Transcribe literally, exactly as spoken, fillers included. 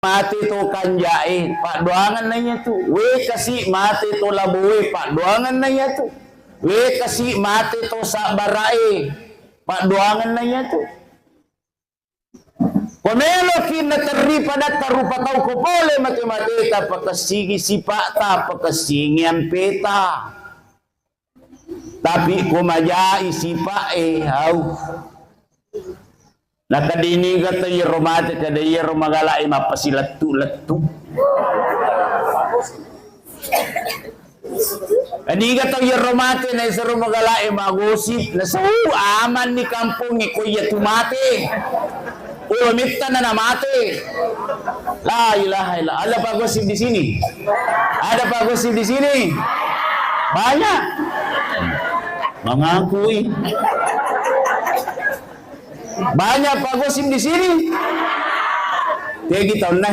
mate to kanjae, paddoangenna iyatu. Wekasi mate to laboe, paddoangenna iyatu. Wekasi mate to sabbarae, paddoangenna iyatu. Ko meloki naterri padatta rupa tau ko pole mate-mateta, pakessingi sipa'ta, pakessingi ampeta. Tapi ko majai sipa'e, au. Nakadiniga tau iyaro mate, kada iyaro magalae mappasilettu-lettu. Niga tau iyaro mate naisero magalae magosip, nasau amanni kampongnge ko iyatu mate. Ulo mittana namate. La ilaha illallah. Ada pak gosip di sini? Ada pak gosip di sini? Banyak. Mengakui. Banyak pak gosip di sini. Tegi taunna.